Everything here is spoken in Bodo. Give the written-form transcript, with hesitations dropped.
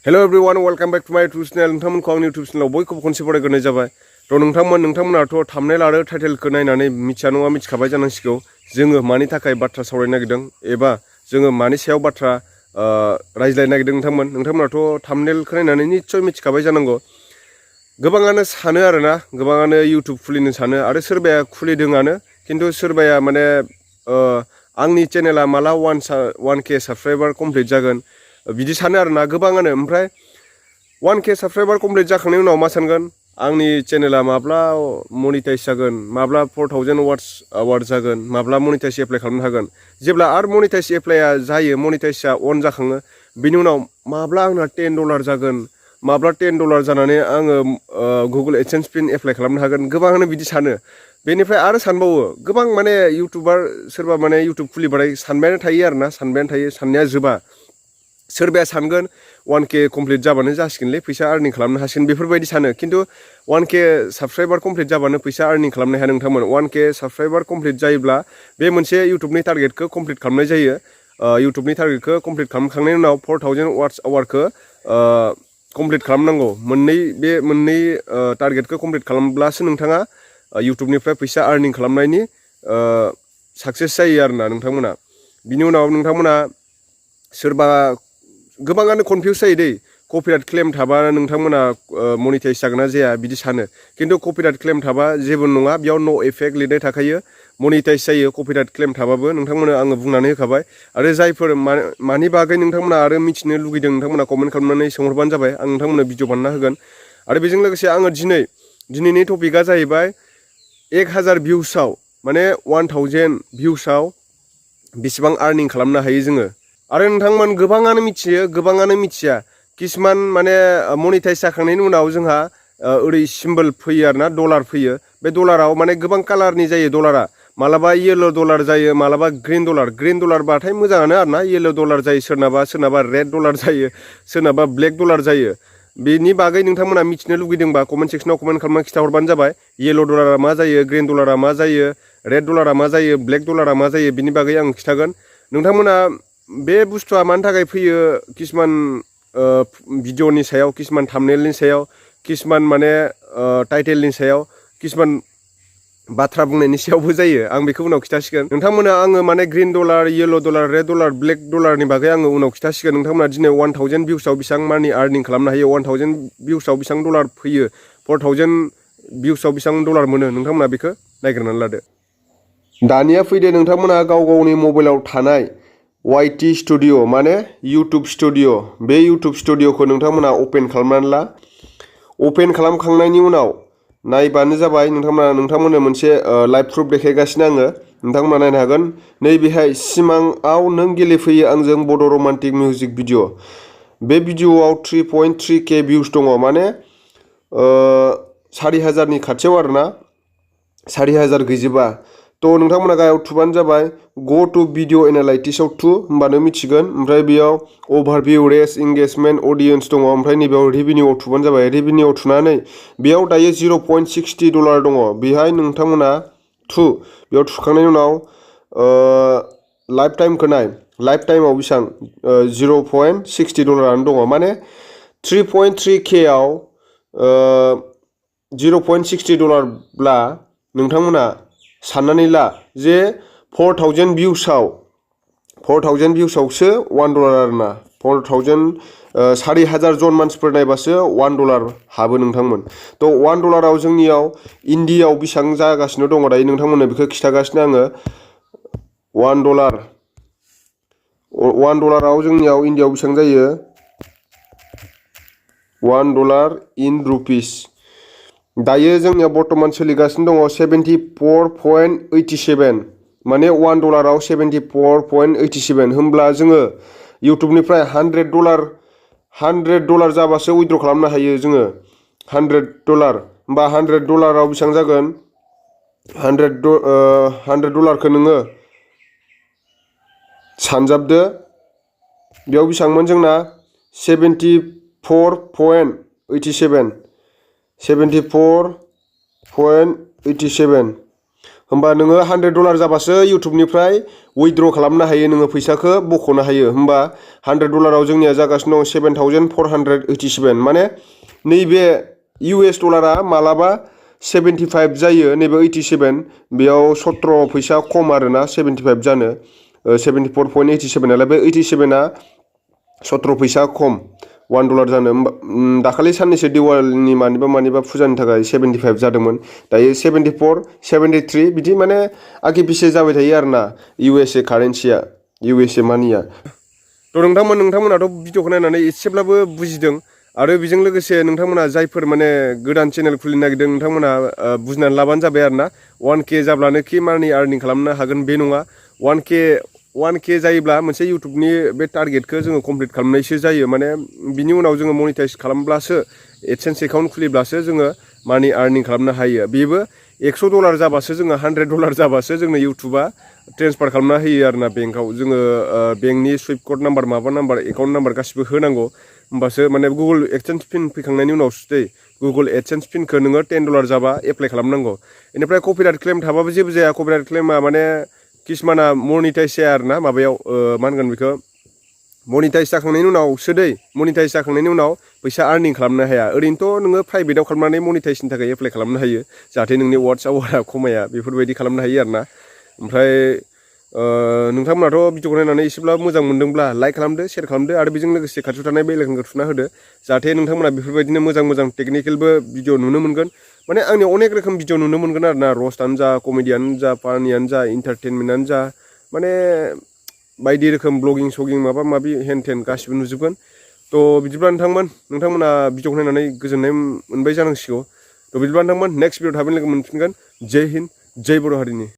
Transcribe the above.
Hello everyone, welcome back to my YouTube channel. नोंथांमोनखौ आंनि YouTube channel बयखौबो खनसे बरायग्रोनाय जाबाय। नोंथांमोनाथ' थाम्बनेल आरो टाइटेलखौ नायनानै मिथिया नङा मिथिखाबाय जानांसिगौ जोङो मानि थाखाय बाथ्रा सावरायनो नागिरदों एबा जोङो मानि सायाव बाथ्रा रायज्लायनो नागिरदों नोंथांमोनाथ' थाम्बनेलखौ नायनानै निस्सय मिथिखाबाय जानांगौ। गोबाङानो सानो आरोना गोबाङानो YouTube खुलिनो सानो आरो सोरबाया खुलिदोंआनो खिन्थु सोरबाया माने आंनि चेनेला माला 1K साबस्क्राइबार कमप्लिट जागोन बिदि सानो आरोना गोबाङानो ओमफ्राय 1K साबस्क्राइबार कमप्लिट जाखांनायनि उनाव मा सानगोन आंनि चेनेला माब्ला मनिटाइज जागोन माब्ला 4000 वाट्स आवार जागोन माब्ला मनिटाइज एप्लाइ खालामनो हागोन जेब्ला आरो मनिटाइज एप्लाइआ जायो मनिटाइजआ अन जाखाङो बिनि उनाव माब्ला आंना $10 जागोन माब्ला $10 जानानै आङो गुगल एडसेन्स पिन एप्लाइ खालामनो हागोन गोबाङानो बिदि सानो बेनिफ्राय आरो सानबावो गोबां माने इउटुबार सोरबा माने इउटुब खुलिबाथाय सानबायानो थायो आरोना साननाया जोबा सोरबाया सानगोन 1K कमप्लिट जाबानो जासिगोनलै फैसा आर्निं खालामनो हासिगोन बेफोरबायदि सानो खिन्थु 1K साबस्क्राइबार कमप्लिट जाबानो फैसा आर्निं खालामनो हाया नोंथांमोन 1K साबस्क्राइबार कमप्लिट जायोब्ला बे मोनसे इउटुबनि टारगेटखौ कमप्लिट खालामनाय जायो इउटुबनि टारगेटखौ कमप्लिट खालामखांनायनि उनाव 4000 वाट्स आवारखौ कमप्लिट खालामनांगौ मोननै टारगेटखौ कमप्लिट खालामब्लासो नोंथाङा इउटुबनिफ्राय फैसा आर्निं खालामनायनि साक्सेस जायो आरोना नोंथांमोना बिनि उनाव नोंथांमोना सोरबा गोबाङानो कनफिउस जायो दै कपिराइट क्लेम थाबा नोंथांमोना मनिटाइज जागोन ना जाया बिदि सानो खिन्थु कपिराइट क्लेम थाबा जेबो नङा बेयाव नो इफेक्ट लिरनाय थाखायो मनिटाइज जायो कपिराइट क्लेम थाबाबो नोंथांमोना आङो बुंनानै होखाबाय आरो जायफोर मानि बागै नोंथांमोना आरो मिथिनो लुगैदों नोंथांमोना कमेन्ट खालामनानै सोंहरबानो जाबाय आं नोंथांमोननो भिडिअ बानायना होगोन आरो बेजों लोगोसे आङो दिनैनि टपिकआ जाहैबाय 1000 भिउसआव माने 1000 भिउसआव बेसेबां आर्निं खालामनो हायो जोङो आरो नोंथांमोन गोबाङानो मिथियो गोबाङानो मिथिया किसुमान माने मनिटाइज जाखांनायनि उनाव जोंहा ओरै सिम्बल फैयो आरोना डलार फैयो बे डलाराव माने गोबां कालारनि जायो डलारा मालाबा येलो डलार जायो मालाबा ग्रिन डलार बाथाय मोजाङानो आरोना येलो डलार जायो सोरनाबा रेड डलार जायो सोरनाबा ब्लेक डलार जायो बेनि बागै नोंथांमोना मिथिनो लुगैदोंबा कमेन्ट सेक्सनाव कमेन्ट खालामना खिथाहरबानो जाबाय येलो डलारा मा जायो ग्रिन डलारा मा जायो रेड डलारा मा जायो ब्लेक डलारा मा जायो बिनि बागै आं खिथागोन नोंथांमोना बे बुस्थुआ मानि थाखाय फैयो किसुमान भिडिअनि सायाव किसुमान थाम्बनेलनि सायाव किसुमान माने टाइटेलनि सायाव किसुमान बाथ्रा बुंनायनि सायावबो जायो आं बेखौ उनाव खिथासिगोन नोंथांमोना आङो माने green dollar yellow dollar red dollar black डलारनि बागै आङो उनाव खिथासिगोन नोंथांमोना दिनै 1000 भिउसआव बेसेबां मानि आर्निं खालामनो हायो 1000 भिउसआव बेसेबां डलार फैयो 4000 भिउसआव बेसेबां डलार मोनो नोंथांमोना बेखौ नायग्रोनानै लादो दानिया फैदो नोंथांमोना गाव गावनि मबाइलाव थानाय YT स्टुडिअ माने इउटुब स्टुडिअ बे इउटुब स्टुडिअखौ नोंथांमोना अपेन खालामनानै ला अपेन खालामखांनायनि उनाव नायबानो जाबाय नोंथांमोननो मोनसे लाइभ प्रुफ देखायगासिनो आङो नोंथांमोना नायनो हागोन नैबेहाय सिमाङाव नों गेलेफैयो आंजों बड' रमान्टिक मिउजिक भिडिअ बे भिडिअआव 3.3K भिउस दङ माने 4000नि खाथियाव आरोना 4000 गैजोबा थ' नोंथांमोना गाहायाव थुबानो जाबाय गो टु भिडिअ एनालाइटिक्सआव होमबानो मिथिगोन ओमफ्राय बेयाव अभारभिउ रेस इंगेजमेन्ट अडियन्स दङ ओमफ्राय नैबेयाव रेभिनिउआव थुबानो जाबाय रेभिनिउआव थुनानै बेयाव दायो $0.60 दङ बेहाय नोंथांमोना बेयाव थुखांनायनि उनाव लाइफ टाइमखौ नाय लाइफ टाइमाव बेसेबां $0.60 दङ माने 3.3K आव $0.60 ब्ला नोंथांमोना साननानै ला जे 4000 भिउसआवसो $1 आरोना 4000 जन मानसिफोर नायबासो $1 हाबो नोंथांमोन थ' $1 जोंनियाव इन्डियायाव बेसेबां जागासिनो दङ दायो नोंथांमोननो बेखौ खिथागासिनो आङो $1 जोंनियाव इन्डियायाव बेसेबां जायो $1 इन रुपिस दायो जोंनिया बर्तमान सोलिगासिनो दङ 74.87 माने $1 74.87 होमब्ला जोङो इउटुबनिफ्राय $100 जाबासो उइद्र खालामनो हायो जोङो $100 होमबा $100 बेसेबां जागोन $100 नोङो सानजाबदो बेयाव बेसेबांमोन जोंना 74.87 होमबा नोङो $100 जाबासो इउटुबनिफ्राय उइथड्र खालामनो हायो नोङो फैसाखौ बख'नो हायो होमबा $100 जोंनिया जागासिनो दं 7,487 माने नैबे US डलारा मालाबा 75 जायो नैबे 87 बेयाव 17 फैसा खम आरोना 75 जानो 74.87 नालाय बे 87आ 17 फैसा खम $1 जानो दाखालि साननैसो दिवालीनि मानिबा फुजानि थाखाय 75 जादोंमोन दायो 74 73 बिदि माने आगे पिछे जाबाय थायो आरोना USA कारेन्सिया USA मानिया थ' नोंथांमोनाथ' भिडिअखौ नायनानै एसेब्लाबो बुजिदों आरो बेजों लोगोसे नोंथांमोना जायफोर माने गोदान चेनेल खुलिनो नागिरदों नोंथांमोना बुजिनानै लाबानो जाबाय आरोना 1K जाब्लानो कि मानि आर्निं खालामनो हागोन बे नङा 1K जायोब्ला मोनसे इउटुबनि बे टारगेटखौ जोङो कमप्लिट खालामनायसो जायो माने बिनि उनाव जोङो मनिटाइज खालामब्लासो एडसेन्स एकाउन्ट खुलिब्लासो जोङो मानि आर्निं खालामनो हायो बेबो $100 जाबासो जोङो $100 जाबासो जोंनो इउटुबा ट्रेन्सफार खालामना होयो आरोना बेंकआव जोङो बेंकनि सुइफ्ट कड नाम्बार माबा नाम्बार एकाउन्ट नाम्बार गासिबो होनांगौ होमबासो माने गुगोल एडसेन्स पिन फैखांनायनि उनावसो दै गुगोल एडसेन्स पिनखौ नोङो $10 जाबा एप्लाइ खालामनांगौ बेनिफ्राय कपिराइट क्लेम थाबाबो जेबो जाया कपिराइट क्लेमा माने किसुमाना मनिटाइज जाया आरोना माबायाव मा होनगोन बेखौ मनिटाइज जाखांनायनि उनावसो दै मनिटाइज जाखांनायनि उनाव फैसा आर्निं खालामनो हाया ओरैनोथ' नोङो प्राइभेटाव खालामनानै मनिटाइजनि थाखाय एप्लाइ खालामनो हायो जाहाथे नोंनि वाट्स आवारा खमाया बेफोरबायदि खालामनो हायो आरोना ओमफ्राय नोंथांमोनाथ' भिडिअखौ नायनानै एसेब्लाबो मोजां मोनदोंब्ला लाइक खालामदो शेयार खालामदो आरो बेजों लोगोसे खाथियाव थानाय बेल आइकनखौ थुना होदो जाहाथे नोंथांमोना बेफोरबायदिनो मोजां टेकनिकेलबो भिडिअ नुनो मोनगोन माने आंनि अनेक रोखोम भिडिअ नुनो मोनगोन आरोना रस्टआनो जा कमेडियानो जा फानियानो जा इन्टारटेनमेन्टआनो जा माने बायदि रोखोम ब्लगिं सगिं माबा माबि हेन टेन गासिबो नुजोबगोन थ' बिदिब्ला नोंथांमोना भिडिअखौ नायनानै गोजोननाय मोनबाय जानांसिगौ थ' बिदिब्ला नोंथांमोन नेक्स्ट भिडिअ थाबैनो लोगो मोनफिनगोन जय हिन्द जय बर' हारिनि